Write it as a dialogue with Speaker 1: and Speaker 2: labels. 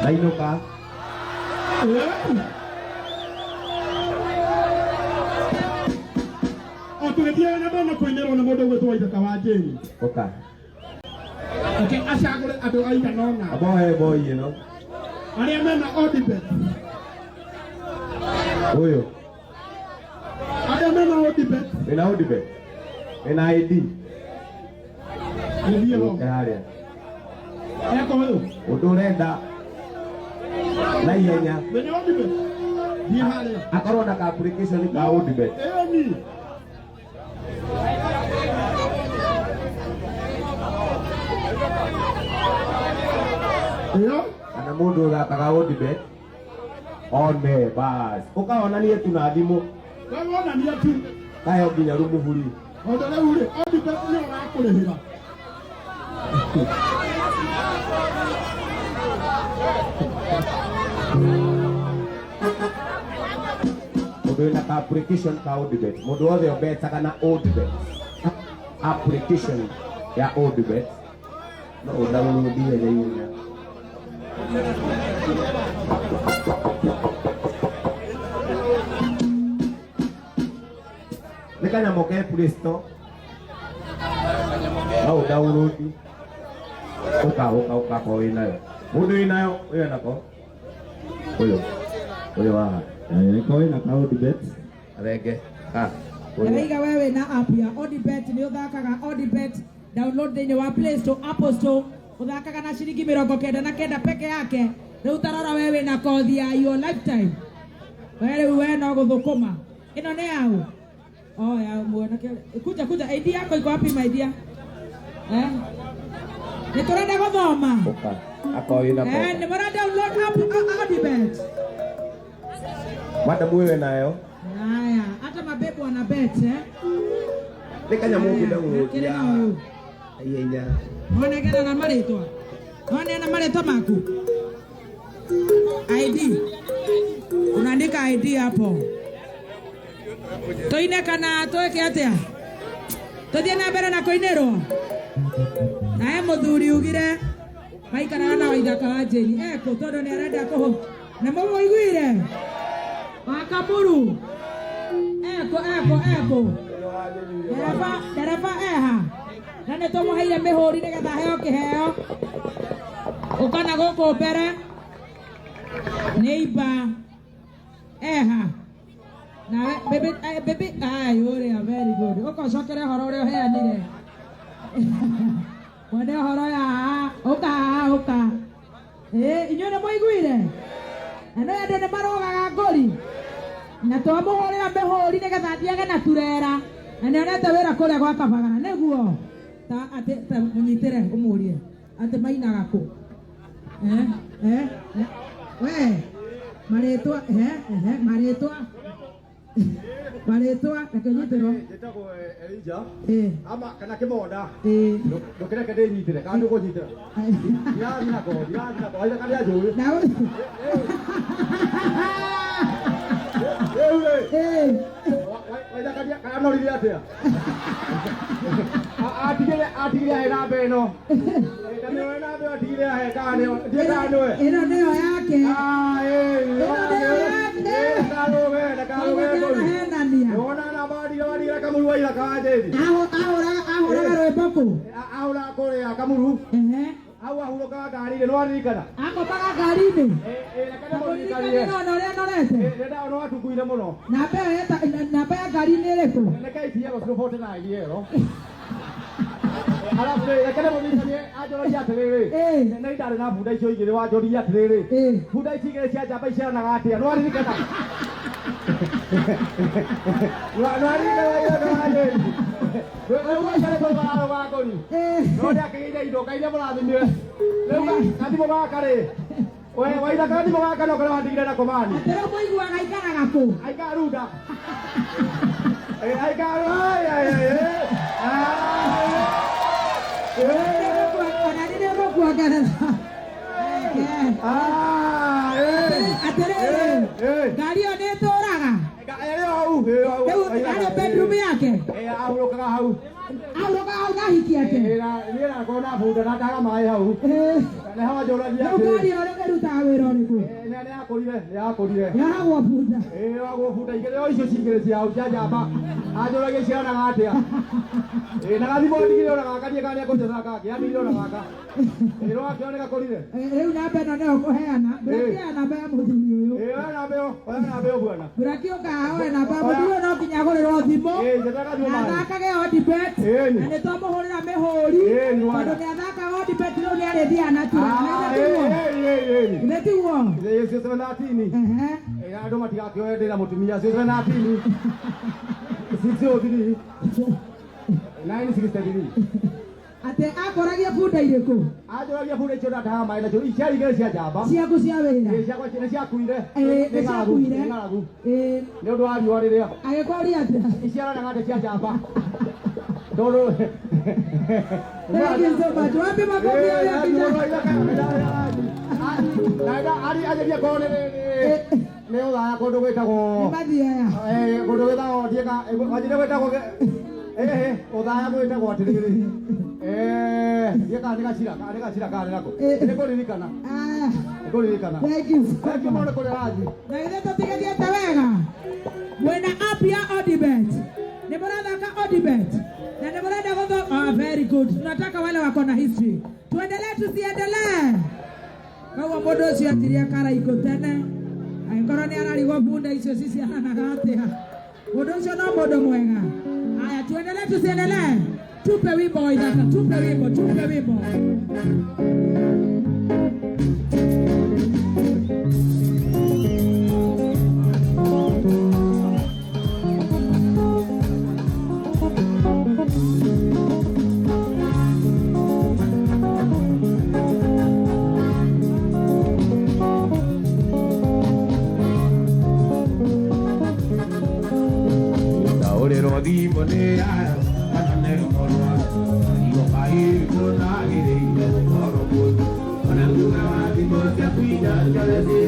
Speaker 1: Ndainũka.
Speaker 2: O tũgĩthiaga na mbere na kũinĩrwo nĩ mũndũ ũgwĩtwo Waithaka wa Jane.
Speaker 1: Ũka.
Speaker 2: Reke acagũre andũ aigana ũna.
Speaker 1: Amba he boy ĩno.
Speaker 2: Arĩa mena Odibet.
Speaker 1: Ũyũ.
Speaker 2: Arĩa mena Odibet.
Speaker 1: Wĩna Odibet? Wĩna ID?
Speaker 2: Gĩthiĩ ho.
Speaker 1: Ũke harĩa.
Speaker 2: Eko ũyũ.
Speaker 1: Ũndũ ũrenda na ihenya.
Speaker 2: Wĩna Odibet? Thiĩ harĩa.
Speaker 1: Akorwo na ka application ka Odibet.
Speaker 2: Ĩni. Ĩyo.
Speaker 1: Kana mũndũ ũthakaga Odibet. One bas. Ũkaonanie tu na thimũ.
Speaker 2: Wewe wonania tu.
Speaker 1: Kaheo nginya rumu buri.
Speaker 2: Tondũ rĩu rĩ, Odibet nĩyo ũrakũrĩhĩra.
Speaker 1: Mũndũ wĩna ka application ka Odibet. Mũndũ wothe ũbetaga na Odibet. Application ya Odibet. No ũdownload ihenya ihenya. Nĩ kanyamũ ke Play Store. No ũdownload. Ũka ũka ũka ko wĩnayo. Mũndũ wĩnayo ũyũ enako. Ũyũ. Ũyũ haha.
Speaker 3: Ko wĩna ka Odibet.
Speaker 1: Athenge. Ah.
Speaker 4: Ndĩraiga we wĩna app ya Odibet nĩ ũthakaga Odibet download thĩinĩ wa Play Store, Apple Store ũthakaga na ciringi 99 peke yake rĩu tarora we wĩna kothi ya your lifetime we rĩu we no gũthũkũma ĩno nĩ yaũ. Oh, ya mwanake kuja kuja ID yako iko wapi my dear? Eh? Nĩ tũrenda gũthoma.
Speaker 1: Ũka. Akorwo wĩna
Speaker 4: Eh,
Speaker 1: ko.
Speaker 4: nĩ mũra download app Odibet.
Speaker 1: Madam wewe nayo.
Speaker 4: Haya, hata mabebu wana bet eh?
Speaker 1: Nĩ kanyamũ
Speaker 4: Haya,
Speaker 1: ũngĩ-download
Speaker 4: kĩrĩ
Speaker 1: ya
Speaker 4: na ũyũ.
Speaker 1: ihenya.
Speaker 4: Onekana na marĩtwa. Oneana marĩtwa maku. ID. Unaandika ID hapo. Tũine kana twĩke atĩa? Tũthiĩ na mbere na kũinĩrwo. Na he mũthuri ugire maikaraga na Waithaka wa Jane. Ekũ tondũ nĩ arenda kũhũ. Nĩ mũmũiguire? Wa Kamuru. Ekũ ekũ ekũ. Ndereba ndereba eha. Na nĩ tũmũheire mĩhũri nĩgetha aheo kĩheo. Ũka na gũkũ mbere. Nĩ imba. Eha. Nawe baby eh, baby ai ũrĩa very good. Ũka ũcokere ũhoro ũrĩa ũheanire. Mwene ũhoro ya ũka ũka. Ĩ inyuĩ nĩ mũiguire? Na nĩ andũ nĩ marũgaga ngũri. Na twamũhũrĩra mĩhũri nĩgetha athiage na turera. Na nĩ onete wĩra kũrĩa gwa Kabagara nĩguo. Ta atĩ ta mũnyitĩre ũmũrie atĩ mainaga kũ? Eh eh eh. We marĩtwa eh eh marĩtwa marĩtwa reke nyitĩrwo.
Speaker 5: Njĩtagwo Elija
Speaker 4: Eh
Speaker 5: ama kana kĩmonda.
Speaker 4: eh.
Speaker 5: Ndũkĩreke ndĩnyitĩre kana ndũkũnyitĩra. Ndirathiĩ nako, ndirathiĩ nako. Waithaka nĩanjũĩ.
Speaker 4: Na
Speaker 5: Rĩu rĩ,
Speaker 4: eh
Speaker 5: Waithaka kana norire atĩa? Atigire atigire ahe namba ĩno. Ndamĩoe namba ĩyo atigire ahe kana nĩyo. Ndiĩ kana nĩwe.
Speaker 4: Ĩno nĩyo yake.
Speaker 5: Ah, ĩĩ.
Speaker 4: Ĩno nĩyo yake.
Speaker 5: Ndakaruge, ndakaruge ngũri.
Speaker 4: Ndanahenania.
Speaker 5: Nĩwona namba atigire watigire Kamuru Waithaka wa Njĩri.
Speaker 4: Ahũraga ahũraga rwĩmbo kũ?
Speaker 5: Ahũraga kũrĩa Kamuru.
Speaker 4: Ehe.
Speaker 5: Hau ahurũkaga ngari-inĩ nĩwaririkana?
Speaker 4: Akomaga ngari-inĩ.
Speaker 5: Ĩĩ, reke ndĩmũririkanie.
Speaker 4: Ndamũririkanie ona ũrĩa norete.
Speaker 5: Ĩĩ, nĩndona watunguire mũno.
Speaker 4: Namba ĩyo namba ya ngari nĩ ĩrĩkũ?
Speaker 5: Nĩ KTL 049 ĩyo. Arabu rĩ, reke ndĩmũririkanie anjũragia atĩrĩrĩ.
Speaker 4: Ĩĩ.
Speaker 5: Nĩ ndarĩ na bunda icio igĩrĩ wanjũririe atĩrĩrĩ.
Speaker 4: Ĩĩ.
Speaker 5: Bunda ici igĩrĩ cia njamba iceranaga atĩa? Nĩwaririkana? Nwaringa Waithaka wa Jane. Rĩu gwaikare kũu bararũga ngũri. No nĩakĩgĩire indo Ngai nĩamũrathimire. Rĩu gathimũ gaka rĩ. We Waithaka gathimũ gaka no karĩa wandigire nako mani.
Speaker 4: Atĩ rĩu mũiguaga aikaraga kũ?
Speaker 5: Aikara Runda. Aikara ai ai ai.
Speaker 4: Ona nĩ ũgũkuongerera. Atĩrĩrĩ, ngari ĩyo nĩ ĩtũraga. Rĩu harĩ bedroom yake.
Speaker 5: Ahurũkaga hau.
Speaker 4: Ahurũkaga hau na hiki yake.
Speaker 5: Niĩ nakorwo na bunda na ndaga maĩ hau. Nĩho anjũragia
Speaker 4: Rĩu ngari ĩyo ĩrutaga wĩra ũrĩkũ?
Speaker 5: Nĩ yakũrire, nĩ yakũrire.
Speaker 4: Yohagwo bunda.
Speaker 5: Ĩĩ yohagwo bunda igĩrĩ o icio cingĩrĩ cia hau cia njamba. Anjũragia cianaga atĩa. Ĩĩ na gathimũ ndigire ona gaka niĩ kana nĩekũnjetha kangĩ, andigire ona gaka. Ĩĩ no akĩona nĩ gakũrire.
Speaker 4: Rĩu namba ĩno nĩyo ũkũheana. Mbũraki namba ya mũthuri ũyũ.
Speaker 5: Ĩĩ oya namba ĩyo, oya namba ĩyo bwana.
Speaker 4: Mbũraki ũka oe namba ya mũthuri ũyũ no nginya agũrĩrwo thimũ.
Speaker 5: Ĩĩ njetha gathimũ
Speaker 4: Na
Speaker 5: mani.
Speaker 4: athakage Odibet.
Speaker 5: Ĩĩ
Speaker 4: Na nĩ twamũhũrĩra mĩhũri.
Speaker 5: Ĩĩ nĩ
Speaker 4: Tondũ nĩ athakaga Odibet rĩu nĩ arĩthiaga na tura.
Speaker 5: Ah, ĩĩ ĩĩ ĩĩ.
Speaker 4: Nĩ tiguo?
Speaker 5: Ĩĩ cio 713.
Speaker 4: Ehe.
Speaker 5: Ĩĩ andũ matigakĩoe ndĩna mũtumia cio 713. 603. 963.
Speaker 4: Atĩ akoragia bunda irĩkũ?
Speaker 5: Anjũragia bunda icio ndatahaga maĩ nacio ciarĩ igĩrĩ cia njamba.
Speaker 4: Ciaku cia wĩra.
Speaker 5: Ĩĩ ciakwa nĩ ciakuire.
Speaker 4: Ĩĩ nĩ ciakuire.
Speaker 5: Nĩ ng'aragu.
Speaker 4: Ĩĩ.
Speaker 5: Nĩ ũndũ wa riũa rĩrĩa.
Speaker 4: Agĩkũria atĩa?
Speaker 5: Iciaranaga atĩa cia njamba. Tondũ
Speaker 4: Thank you so much. Wapi makofi yao ya kijana?
Speaker 5: Anjĩrie korwo nĩ ũthaya kũndũ gwĩtagwo
Speaker 4: Nĩ mathiaya.
Speaker 5: Kũndũ gwĩtagwo ndiĩka wanjĩrie gwĩtagwo ĩhĩ ũthaya gwĩtagwo atĩrĩrĩ ndiĩka nĩ gacira nĩ gacira kana nĩ nako nĩ kũririkana nĩ kũririkana.
Speaker 4: Thank you.
Speaker 5: Thank you mũno kũrĩa ranji.
Speaker 4: Na githĩ tũtigĩthiĩte wega? Mwĩna app ya Odibet. Nĩ mũrathaka Odibet. Na nĩ mũrenda gũtho. Ah, very good. Tunataka wale wako na history. Tuendelee tusiendelee? Koguo mũndũ ũcio anjirie karaikũ tene. Angĩkorwo nĩ ararigwo bunda icio ciciaranaga atĩa. Mũndũ ũcio no mũndũ mwega. Haya, tuendelee tusiendelee? Tupe wimbo Waithaka, tupe wimbo, tupe wimbo.
Speaker 1: Taũrĩrwo thimũ nĩ aya kana nĩ mũrwaru igo kahingo nagĩrĩire gũkorwo mũndũ ona thutha wa thimũ ciaku inya ciothe ciĩ